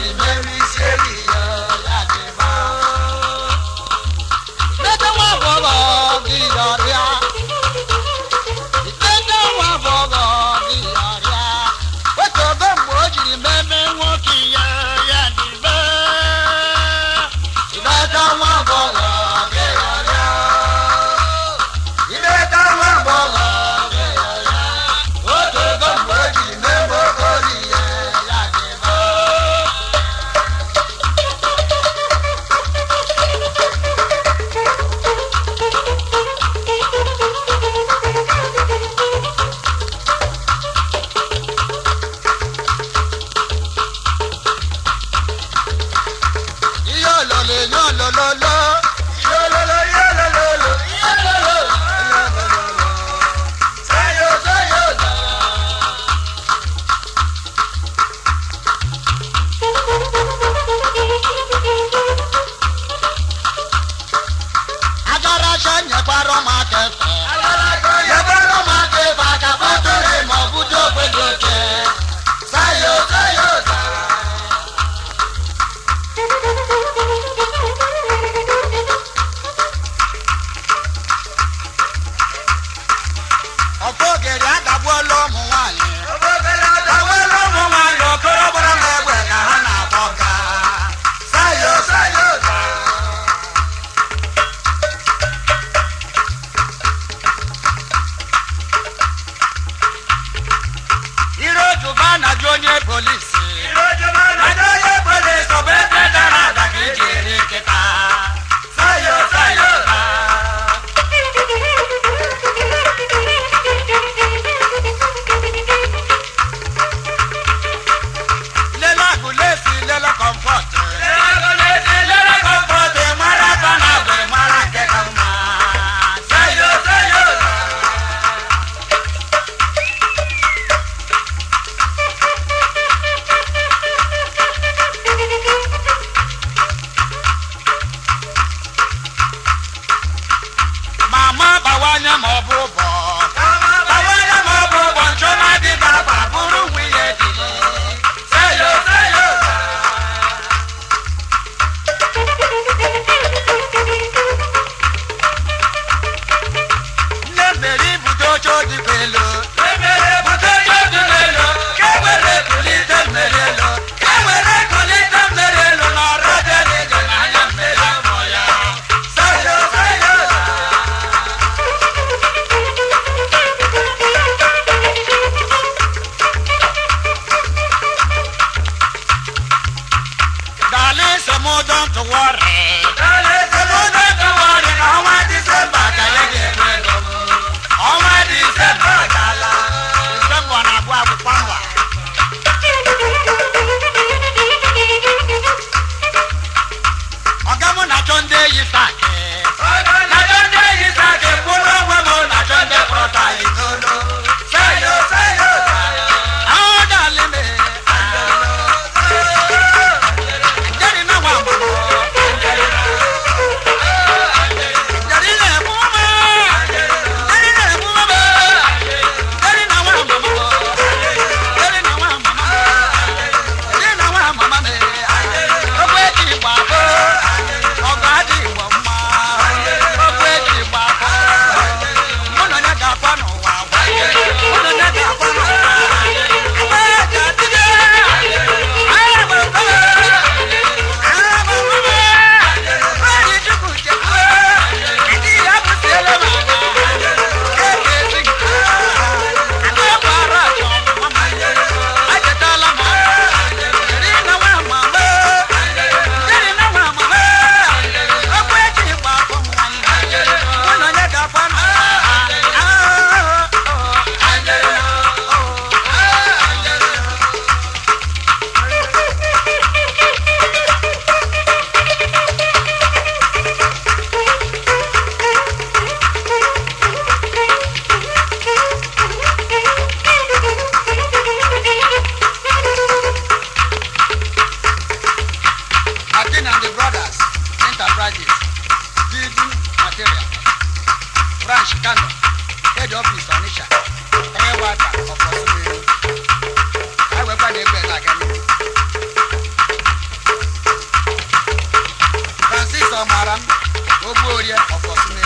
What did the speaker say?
jiri mere isi eri ya ya dịba. Mete nwa agbọghọ gị yọrịa. Mete nwa agbọghọ gị yọrịa. Otu oge mgbe o jiri meme nwoke ya ya dịba. Imeta nwa agbọghọ gị yọrịa. Imeta nwa agbọghọ gị yọrịa. Otu oge mgbe o jiri meme okori ya ya dịba. Ihe ololo ihe olololo. Ihe ololo ihe olololo. Ihe ololo ihe olololo. Sayo sayo da. Agarasha nyekwara m aka efe. Nyekwara m aka efe aka kpatara ma ọ bụ dị okwe dị oke. Sayo sayo da. Ọfọgịrị adagbuola ụmụ nwaanyị. Adagbuola ụmụ nwaanyị okoro gbara m egbe ka ha na-akpọ ka. Sayo sayo da. Ire ojuba na-ajụ onye polisi. Na-ajụ onye polisi ọ bụ ebe dara ada ka eji eri nkịta. Sayo sayo da. Lele agụlesi lele kọmfọt. Lele kọmfọt mara aka na agwa mara nke ka mma. Sayo sayo da. Mama bawanye ma ọ bụ ụbọ. Bawanye ma ọ bụ ụbọ nchọma dị baba bụrụ nwunye di. Sayo sayo da. Nne mmeri bute oche dịkwa elu. Bute oche dịkwa elu, ka e were kulite mmeri elu. Ka e were kulite mmeri elu n'ọrụ dị n'ije n'anya mmeri amụ ya. Sayo sayo da. Darling, some more don't worry. Darling, some more don't worry. Ọnwa Disemba ka ya ga-enwe ego m. Ọnwa Disemba gala. Disemba na-agwụ agwụ kwamba. Ọga mụ na-achọ ndị eyi saki. Na-achọ ndị eyi saki, mkpụrụ onwe m na-achọ ndị kpọrọta itoolu. Sayo, sayo, sayo. Ahụ darling me. Jerry na nwa amama. Jerry na-egbu ụmụ. Jerry na-egbu ụmụ. Jerry na nwa amama. Jerry na nwa amama. Jerry na nwa amama me. Okwu eji Igbo abụ. Ọgụ adị Igbo mma. Okwu eji Igbo abụ. Mụ na onye ga-akwa n'ụwa agwa. Mụ na onye ga-akwa n'ụwa. Agba eji adịbe. Agba Martin and the Brothers Enterprises, Building Material, Branch Kano, Head Office Onitsha, Ewata of Osumeru. Ewekwa na egbe na-aga n'ihu. Mara m ogbu orie ọfọsụ.